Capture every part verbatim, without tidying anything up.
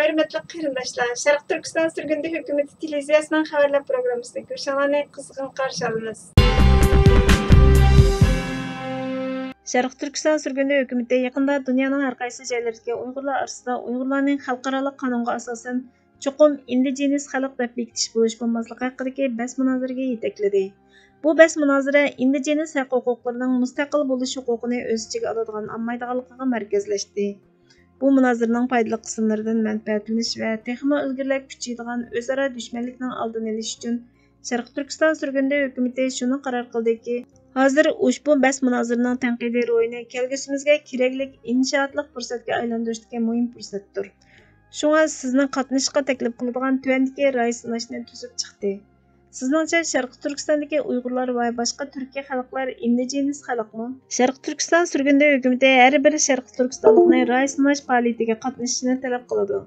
ھۆرمەتلىك قېرىنداشلار، شەرقىي تۈركىستان سۈرگۈندە ھۆكۈمىتى تېلېۋىزىيەسىنىڭ خەۋەرلەر پروگراممىسىنى كۆرۈشۈڭلارنى قىزغىن قارشى ئالىمىز. شەرقىي تۈركىستان سۈرگۈندە ھۆكۈمىتى يېقىندا دۇنيانىڭ ھەر قايسى جايلىرىدىكى ئۇيغۇرلار ئارىسىدا ئۇيغۇرلارنى خەلقئارالىق قانۇنغا ئاساسەن چوقۇم ئىندىجېنىس خەلق دەپ بېكىتىش بولۇش بولماسلىقى ھەققىدىكى بەس مۇنازىرىگە يېتەكلىدى. بۇ بەس مۇنازىرە ئىندىجېنىس ھەق ھوقۇقلىرىنىڭ مۇستەقىل بولۇش ھوقۇقىنى ئۆز ئىچىگە ئالىدىغان ئالمايدىغانلىقىغا مەركەزلەشتى. بۇ مۇنازىرىنىڭ پايدىلىق قىسىملىرىدىن مەنپەئەتلىنىش ۋە تېخىمۇ ئىلگىرىلەپ كۈچىيىدىغان ئۆزئارا دۈشمەنلىكنىڭ ئالدىنى ئېلىش ئۈچۈن شەرقىي تۈركىستان سۈرگۈندە ھۆكۈمىتى شۇنى قارار قىلدىكى، ھازىر ئۇشبۇ بەس مۇنازىرىنىڭ تەنقىدىي روھىنى كەلگۈسىمىزگە كېرەكلىك ئىنشائاتلىق پۇرسەتكە ئايلاندۇرۇشتىكى مۇھىم پۇرسەتتۇر. شۇڭا سىزنى قاتنىشىشقا تەكلىپ قىلىدىغان تۆۋەندىكى راي سىناشنى تۈزۈپ چىقتى. سىزنىڭچە شەرقىي تۈركىستاندىكى ئۇيغۇرلار ۋە باشقا تۈركىي خەلقلەر ئىندىجېنىس خەلقمۇ؟ شەرقىي تۈركىستان سۈرگۈندە ھۆكۈمىتى ھەر بىر شەرقىي تۈركىستانلىقنى راي سىناش پائالىيىتىگە قاتنىشىشنى تەلەپ قىلىدۇ.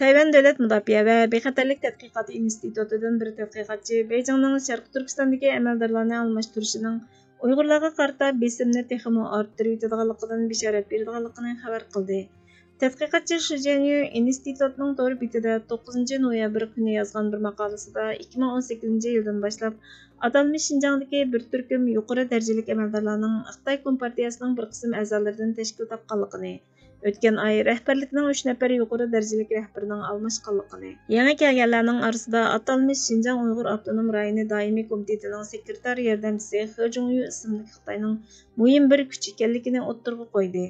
تەيۋەن دۆلەت مۇداپىئە ۋە بىخەتەرلىك تەتقىقاتى ئىنستىتۇتىدىن بىر تەتقىقاتچى بېيجىڭنىڭ شەرقىي تۈركىستاندىكى ئەمەلدارلارنى ئالماشتۇرۇشىنىڭ ئۇيغۇرلارغا قارىتا بېسىمنى تېخىمۇ ئارتتۇرۇۋېتىدىغانلىقىدىن بېشارەت بېرىدىغانلىقىنى خەۋەر قىلدى. تەتقىقاتچى شۇ جيەنيۈ ئىنستىتۇتنىڭ تور بېتىدە توققۇزىنچى نويابىر كۈنى يازغان بىر ماقالىسىدا، ئىككى مىڭ ئون سەككىزىنچى يىلدىن باشلاپ ئاتالمىش شىنجاڭدىكى بىر تۈركۈم يۇقىرى دەرىجىلىك ئەمەلدارلارنىڭ خىتاي كومپارتىيەسىنىڭ بىر قىسىم ئەزالىرىدىن تەشكىل تاپقانلىقىنى، ئۆتكەن ئاي رەھبەرلىكنىڭ ئۈچ نەپەر يۇقىرى دەرىجىلىك رەھبىرىنىڭ ئالماشقانلىقىنى، يېڭى كەلگەنلەرنىڭ ئارىسىدا ئاتالمىش شىنجاڭ ئۇيغۇر ئاپتونوم رايونى دائىمىي كومىتېتىنىڭ سېكرېتار ياردەمچىسى خې جۇڭيۈ ئىسىملىك خىتاينىڭ مۇھىم بىر كۈچ ئىكەنلىكىنى ئوتتۇرىغا قويدى.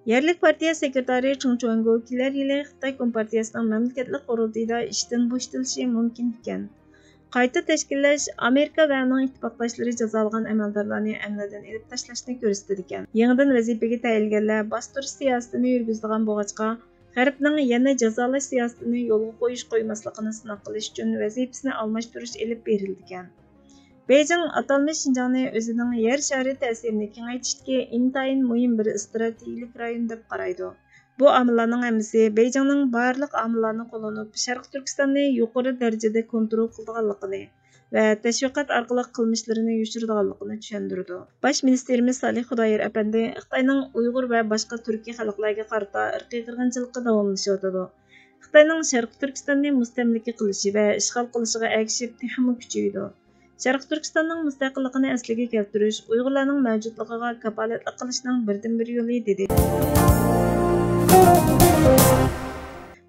يەرلىك پارتىيە سېكرېتارى چېڭ چۈەنگو كېلەر يىلى خىتاي كومپارتىيەسىنىڭ مەملىكەتلىك قۇرۇلتىيىدا ئىشتىن بوشىتىلىشى مۇمكىن ئىكەن. قايتا تەشكىللەش ئامېرىكا ۋە ئۇنىڭ ئىتتىپاقداشلىرى جازالىغان ئەمەلدارلارنى ئەمەلدىن ئېلىپ تاشلاشنى كۆرسىتىدىكەن. يېڭىدىن ۋەزىپىگە تەيىنلىگەنلەر باستۇرۇش سىياسىتىنى يۈرگۈزىدىغان بولغاچقا، غەربنىڭ يەنە جازالاش سىياسىتىنى يولغا قويۇش قويماسلىقىنى سىناق قىلىش ئۈچۈن ۋەزىپىسىنى ئالماشتۇرۇش ئېلىپ بېرىلىدىكەن. بېيجىڭ ئاتالمىش شىنجاڭنى ئۆزىنىڭ يەر شارى تەسىرىنى كېڭەيتىشتىكى ئىنتايىن مۇھىم بىر ئىستراتېگىيىلىك رايون دەپ قارايدۇ. بۇ ئامىللارنىڭ ھەممىسى بېيجىڭنىڭ بارلىق ئامىللارنى قوللىنىپ، شەرقىي تۈركىستاننى يۇقىرى دەرىجىدە كونترول قىلىدىغانلىقىنى ۋە تەشۋىقات ئارقىلىق قىلمىشلىرىنى يوشۇرىدىغانلىقىنى چۈشەندۈرىدۇ. باش مىنىستىرىمىز سالىھ خۇدايار ئەپەندى خىتاينىڭ ئۇيغۇر ۋە باشقا تۈركىي خەلقلەرگە قارىتا ئىرقىي قىرغىنچىلىقى داۋاملىشىۋاتىدۇ. خىتاينىڭ شەرقىي تۈركىستاننى مۇستەملىكە قىلىشى ۋە ئىشغال قىلىشىغا ئەگىشىپ تېخىمۇ كۈچىيىدۇ. شەرقىي تۈركىستاننىڭ مۇستەقىللىقىنى ئەسلىگە كەلتۈرۈش ئۇيغۇرلارنىڭ مەۋجۇتلۇقىغا كاپالەتلىك قىلىشنىڭ بىردىنبىر يولى، دېدى.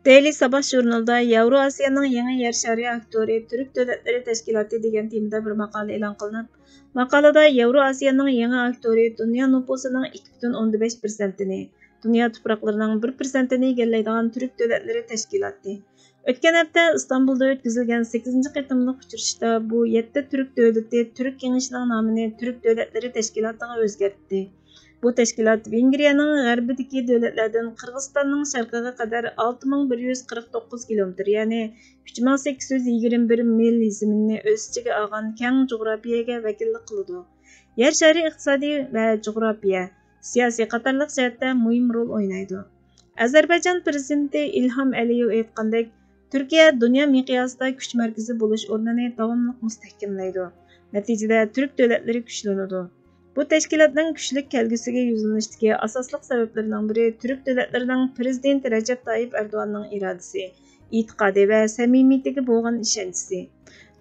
دېيلى ساباھ ژۇرنىلىدا ياۋرو ئاسىيانىڭ يېڭى يەر شارى ئاكتورى تۈرك دۆلەتلىرى تەشكىلاتى دېگەن تېمىدا بىر ماقالە ئېلان قىلىنىپ، ماقالىدا ياۋرو ئاسىيانىڭ يېڭى ئاكتورى دۇنيا نوپۇسىنىڭ ئىككى پۈتۈن ئوندىن بەش پىرسەنتىنى، دۇنيا تۇپراقلىرىنىڭ بىر پىرسەنتىنى ئىگىلەيدىغان تۈرك دۆلەتلىرى تەشكىلاتى. ئۆتكەن ھەپتە ئىستانبۇلدا ئۆتكۈزۈلگەن سەككىزىنچى قېتىملىق ئۇچرىشىشتا بۇ يەتتە تۈرك دۆلىتى تۈرك كېڭىشىنىڭ نامىنى تۈرك دۆلەتلىرى تەشكىلاتىغا ئۆزگەرتتى. بۇ تەشكىلات ۋېنگرىيەنىڭ غەربىدىكى دۆلەتلەردىن قىرغىزىستاننىڭ شەرقىگە قەدەر ئالتە مىڭ بىر يۈز قىرىق توققۇز كىلومېتىر، يەنى ئۈچ مىڭ سەككىز يۈز يىگىرمە بىر مىل زېمىننى ئۆز ئىچىگە ئالغان كەڭ جۇغراپىيەگە ۋەكىللىك قىلىدۇ. يەر شارى ئىقتىسادىي ۋە جۇغراپىيە، سىياسىي قاتارلىق جەھەتتە مۇھىم رول ئوينايدۇ. ئەزەربەيجان پىرېزىدېنتى ئىلھام ئەلىيېۋ ئېيتقاندەك، تۈركىيە دۇنيا مىقياسىدا كۈچ مەركىزى بولۇش ئورنىنى داۋاملىق مۇستەھكەملەيدۇ. نەتىجىدە تۈرك دۆلەتلىرى كۈچلىنىدۇ. بۇ تەشكىلاتنىڭ كۈچلۈك كەلگۈسىگە يۈزلىنىشتىكى ئاساسلىق سەۋەبلەرنىڭ بىرى تۈرك دۆلەتلىرىنىڭ پىرېزىدېنت رەجەپ تايىپ ئەردوغاننىڭ ئىرادىسى، ئېتىقادى ۋە سەمىمىيىتىگە بولغان ئىشەنچىسى.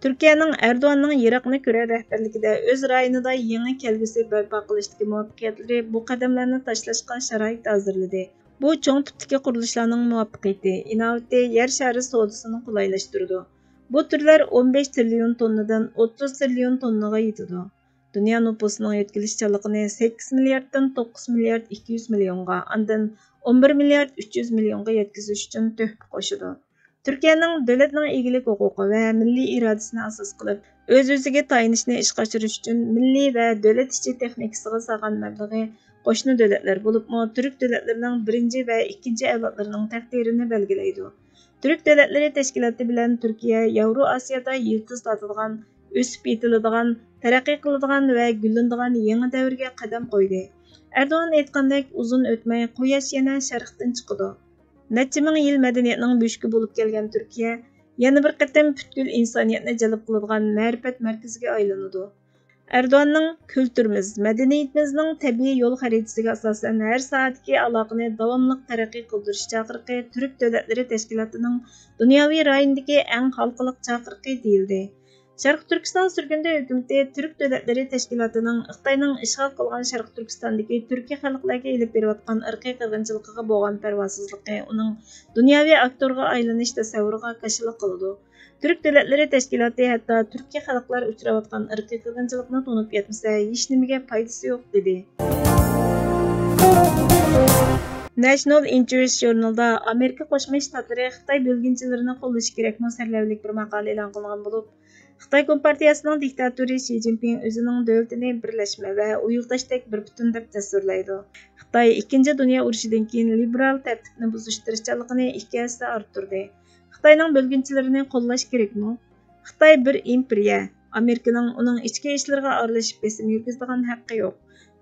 تۈركىيەنىڭ ئەردوغاننىڭ يىراقنى كۆرەر رەھبەرلىكىدە ئۆز رايونىدا يېڭى كەلگۈسى بەرپا قىلىشتىكى مۇۋەپپەقىيەتلىرى بۇ قەدەملەرنى تاشلاشقا شارائىت ھازىرلىدى. بۇ چوڭ تىپتىكى قۇرۇلۇشلارنىڭ مۇۋەپپەقىيىتى، ئىناۋىتى يەر شارى سودىسىنى قولايلاشتۇرىدۇ. بۇ تۈرلەر ئون بەش تىرىليون توننىدىن ئوتتۇز تىرىليون توننىغا يېتىدۇ. دۇنيا نوپۇسىنىڭ يۆتكىلىشچانلىقىنى سەككىز مىلياردتىن توققۇز مىليارد ئىككى يۈز مىليونغا، ئاندىن ئون بىر مىليارد ئۈچ يۈز مىليونغا يەتكۈزۈش ئۈچۈن تۆھپە قوشىدۇ. تۈركىيەنىڭ دۆلەتنىڭ ئىگىلىك ھوقۇقى ۋە مىللىي ئىرادىسىنى ئاساس قىلىپ، ئۆز-ئۆزىگە تايىنىشنى ئىشقا ئاشۇرۇش ئۈچۈن مىللىي ۋە دۆلەت ئىچى تېخنىكىسىغا سالغان مەبلىغى قوشنا دۆلەتلەر، بولۇپمۇ تۈرك دۆلەتلىرىنىڭ بىرىنچى ۋە ئىككىنچى ئەۋلادلىرىنىڭ تەقدىرىنى بەلگىلەيدۇ. تۈرك دۆلەتلىرى تەشكىلاتى بىلەن تۈركىيە ياۋرو ئاسىيادا يىلتىز تارتىدىغان، ئۆسۈپ يېتىلىدىغان، تەرەققىي قىلىدىغان ۋە گۈللىنىدىغان يېڭى دەۋرگە قەدەم قويدى. ئەردوغان ئېيتقاندەك، ئۇزۇن ئۆتمەي قۇياش يەنە شەرقتىن چىقىدۇ. نەچچە مىڭ يىل مەدەنىيەتنىڭ بۆشۈكى بولۇپ كەلگەن تۈركىيە يەنە بىر قېتىم پۈتكۈل ئىنسانىيەتنى جەلپ قىلىدىغان مەرىپەت مەركىزىگە ئايلىنىدۇ. ئەردوغاننىڭ كۈلتۈرىمىز، مەدەنىيىتىمىزنىڭ تەبىئىي يول خەرىتىسىگە ئاساسەن، ھەر ساھەدىكى ئالاقىنى داۋاملىق تەرەققىي قىلدۇرۇش چاقىرىقى تۈرك دۆلەتلىرى تەشكىلاتىنىڭ دۇنياۋى رايوندىكى ئەڭ ھالقىلىق چاقىرىقى دېيىلدى. شەرقىي تۈركىستان سۈرگۈندە ھۆكۈمىتى تۈرك دۆلەتلىرى تەشكىلاتىنىڭ خىتاينىڭ ئىشغال قىلغان شەرقىي تۈركىستاندىكى تۈركىي خەلقلەرگە ئېلىپ بېرىۋاتقان ئىرقىي قىرغىنچىلىقىغا بولغان پەرۋاسىزلىقى ئۇنىڭ دۇنياۋى ئاكتورغا ئايلىنىش تەسەۋۋۇرىغا كاشىلا قىلىدۇ. تۈرك دۆلەتلىرى تەشكىلاتى ھەتتا تۈركىي خەلقلەر ئۇچراۋاتقان ئىرقىي قىرغىنچىلىقنى تونۇپ يەتمىسە، ھېچنېمىگە پايدىسى يوق، دېدى. ناشنال ئىنتېرېست ژۇرنىلىدا ئامېرىكا قوشما شتاتلىرى خىتاي بۆلگۈنچىلىرىنى قوللىشى كېرەكمۇ سەرلەۋھىلىك بىر ماقالە ئېلان قىلغان بولۇپ، خىتاي كومپارتىيەسىنىڭ دىكتاتورى شى جىنپىڭ ئۆزىنىڭ دۆلىتىنى بىرلەشمە ۋە ئۇيۇلداشتەك بىر پۈتۈن دەپ تەسۋىرلەيدۇ. خىتاي ئىككىنچى دۇنيا ئۇرۇشىدىن كېيىن لىبېرال تەرتىپنى بۇزۇش تىرىشچانلىقىنى ئىككى ھەسسە ئارتتۇردى. خىتاينىڭ بۆلگۈنچىلىرىنى قوللاش كېرەكمۇ؟ خىتاي بىر ئىمپېرىيە. ئامېرىكىنىڭ ئۇنىڭ ئىچكى ئىشلىرىغا ئارىلىشىپ بېسىم يۈرگۈزىدىغان ھەققى يوق.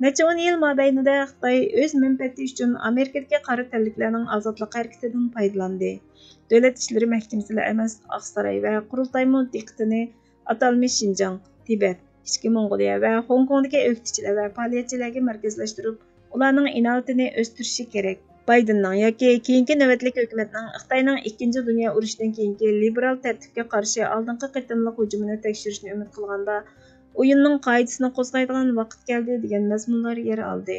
نەچچە ئون يىل مابەينىدە خىتاي ئۆز مەنپەئەتى ئۈچۈن ئامېرىكىدىكى قارا تەنلىكلەرنىڭ ئازادلىق ھەرىكىتىدىن پايدىلاندى. دۆلەت ئىشلىرى مەھكىمىسىلا ئەمەس، ئاقساراي ۋە قۇرۇلتايمۇ دىققىتىنى ئاتالمىش شىنجاڭ، تىبەت، ئىچكى موڭغۇلىيە ۋە خوڭكوڭدىكى ئۆكتىچىلەر ۋە پائالىيەتچىلەرگە مەركەزلەشتۈرۈپ، ئۇلارنىڭ ئىناۋىتىنى ئۆستۈرۈشى كېرەك. بايدېننىڭ ياكى كېيىنكى نۆۋەتلىك ھۆكۈمەتنىڭ خىتاينىڭ ئىككىنچى دۇنيا ئۇرۇشىدىن كېيىنكى لىبېرال تەرتىپكە قارشى ئالدىنقى قېتىملىق ھۇجۇمىنى تەكشۈرۈشنى ئۈمىد قىلغاندا، ئويۇننىڭ قائىدىسىنى قوزغايدىغان ۋاقىت كەلدى، دېگەن مەزمۇنلار يەر ئالدى.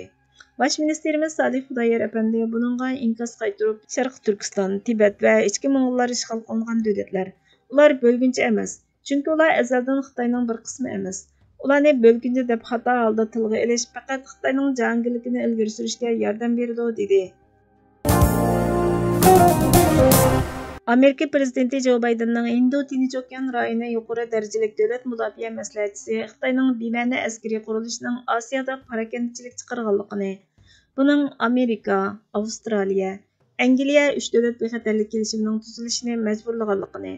باش مىنىستىرىمىز سالىھ خۇدايار ئەپەندى بۇنىڭغا ئىنكاس قايتۇرۇپ، شەرقىي تۈركىستان، تىبەت ۋە ئىچكى موڭغۇللار ئىشغال قىلىنغان دۆلەتلەر، ئۇلار بۆلگۈنچى ئەمەس، چۈنكى ئۇلار ئەزەلدىن خىتاينىڭ بىر قىسمى ئەمەس. ئۇلارنى بۆلگۈنچى دەپ خاتا ھالدا تىلغا ئېلىش پەقەت خىتاينىڭ جاھانگىرلىكىنى ئىلگىرى سۈرۈشكە ياردەم بېرىدۇ، دېدى. ئامېرىكا پىرېزىدېنتى جو بايدېننىڭ ھىندى تىنچ ئوكيان رايونى يۇقىرى دەرىجىلىك دۆلەت مۇداپىئە مەسلىھەتچىسى خىتاينىڭ بىمەنە ئەسكىرىي قۇرۇلۇشىنىڭ ئاسىيادا پاراكەندىچىلىك چىقارغانلىقىنى، بۇنىڭ ئامېرىكا، ئاۋسترالىيە، ئەنگلىيە ئۈچ دۆلەت بىخەتەرلىك كېلىشىمىنىڭ تۈزۈلۈشىنى مەجبۇرلىغانلىقىنى،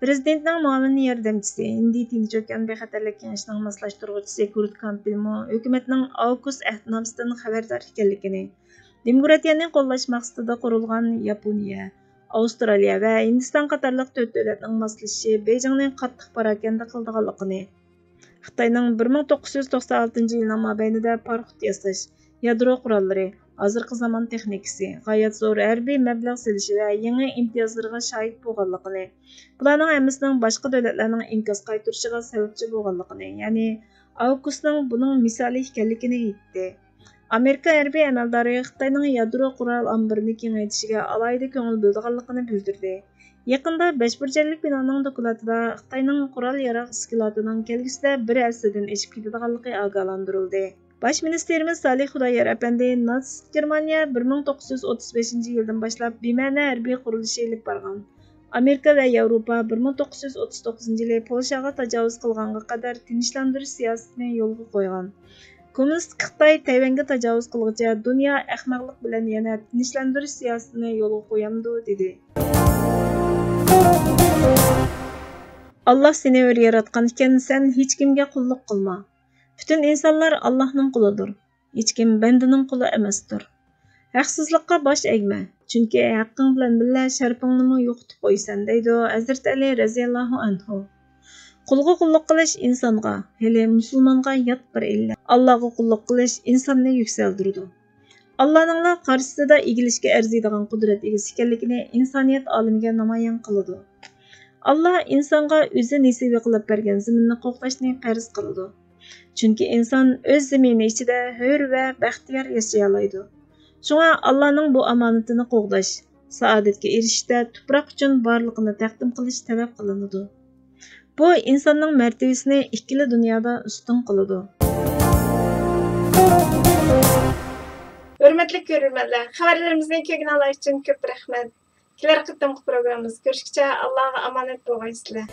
پىرېزىدېنتنىڭ مۇئاۋىن ياردەمچىسى، ھىندى تىنچ ئوكيان بىخەتەرلىك كېڭىشىنىڭ ماسلاشتۇرغۇچىسى كۇرت كامپىلمۇ ھۆكۈمەتنىڭ ئاۋكۇس ئەھدنامىسىدىن خەۋەردار ئىكەنلىكىنى، دېموكراتىيەنى قوللاش مەقسىتىدە قۇرۇلغان ياپونىيە، ئاۋسترالىيە ۋە ھىندىستان قاتارلىق تۆت دۆلەتنىڭ ماسلىشىشى بېيجىڭنى قاتتىق پاراكەندە قىلىدىغانلىقىنى، خىتاينىڭ بىر مىڭ توققۇز يۈز توقسان ئالتىنچى يىلنىڭ مابەينىدە پاراخوت ياساش، يادرو قوراللىرى، ھازىرقى زامان تېخنىكىسى، غايەت زور ھەربىي مەبلەغ سېلىشى ۋە يېڭى ئىمتىيازلىرىغا شاھىت بولغانلىقىنى، بۇلارنىڭ ھەممىسىنىڭ باشقا دۆلەتلەرنىڭ ئىنكاس قايتۇرۇشىغا سەۋەبچى بولغانلىقىنى، يەنى ئاۋكۇسنىڭ بۇنىڭ مىسالى ئىكەنلىكىنى ئېيتتى. ئامېرىكا ھەربىي ئەمەلدارى خىتاينىڭ يادرو قورال ئامبىرىنى كېڭەيتىشىگە ئالاھىدە كۆڭۈل بۆلىدىغانلىقىنى بىلدۈردى. يېقىندا بەش بۇرجەكلىك بىنانىڭ دوكلاتىدا خىتاينىڭ قورال ياراغ ئىسكىلاتىنىڭ كەلگۈسىدە بىر ھەسسىدىن ئېشىپ كېتىدىغانلىقى ئاگاھلاندۇرۇلدى. باش مىنىستىرىمىز سالىھ خۇدايار ئەپەندى ناتسىست گېرمانىيە بىر مىڭ توققۇز يۈز ئوتتۇز بەشىنچى يىلدىن باشلاپ بىمەنە ھەربىي قۇرۇلۇشى ئېلىپ بارغان. ئامېرىكا ۋە ياۋروپا بىر مىڭ توققۇز يۈز ئوتتۇز توققۇزىنچى يىلى پولشاغا تاجاۋۇز قىلغانغا قەدەر تىنچلاندۇرۇش سىياسىتىنى يولغا قويغان. كوممۇنىست خىتاي تەيۋەنگە تاجاۋۇز قىلغۇچە دۇنيا ئەخمەقلىق بىلەن يەنە تىنچلاندۇرۇش سىياسىتىنى يولغا قويامدۇ؟ دېدى. ئاللاھ سېنى ھۆر ياراتقان ئىكەن، سەن ھېچكىمگە قۇللۇق قىلما. پۈتۈن ئىنسانلار ئاللاھنىڭ قۇلىدۇر. ھېچكىم بەندىنىڭ قۇلى ئەمەستۇر. ھەقسىزلىققا باش ئەگمە، چۈنكى ھەققىڭ بىلەن بىللە شەرىپىڭنىمۇ يوقىتىپ قويىسەن، دەيدۇ ھەزرىتى ئەلى رەزىياللاھۇ ئەنھۇ. قۇلغا قۇللۇق قىلىش ئىنسانغا، ھېلى مۇسۇلمانغا يات بىر ئىللەت. ئاللاغا قۇللۇق قىلىش ئىنساننى يۈكسەلدۈرىدۇ. ئاللانىڭلا قارشىسىدا ئېگىلىشكە ئەرزىيدىغان قۇدرەت ئىگىسى ئىكەنلىكىنى ئىنسانىيەت ئالىمىگە نامايان قىلىدۇ. ئاللا ئىنسانغا ئۆزى نېسىۋە قىلىپ بەرگەن زېمىننى قوغداشنى پەرز قىلىدۇ. چۈنكى ئىنسان ئۆز زېمىنى ئىچىدە ھۆر ۋە بەختىيار ياشىيالايدۇ. شۇڭا ئاللانىڭ بۇ ئامانىتىنى قوغداش، سائادەتكە ئېرىشىشتە تۇپراق ئۈچۈن بارلىقىنى تەقدىم قىلىش تەلەپ قىلىنىدۇ. بۇ ئىنساننىڭ مەرتىۋىسىنى ئىككىلا دۇنيادا ئۈستۈن قىلىدۇ. ھۆرمەتلىك كۆرۈرمەنلەر، خەۋەرلىرىمىزنى كۆرگىنىڭلار ئۈچۈن كۆپ رەھمەت. كېلەر قېتىمقى پروگراممىمىزدا كۆرۈشكىچە ئاللاغا ئامانەت بولغايسىلەر.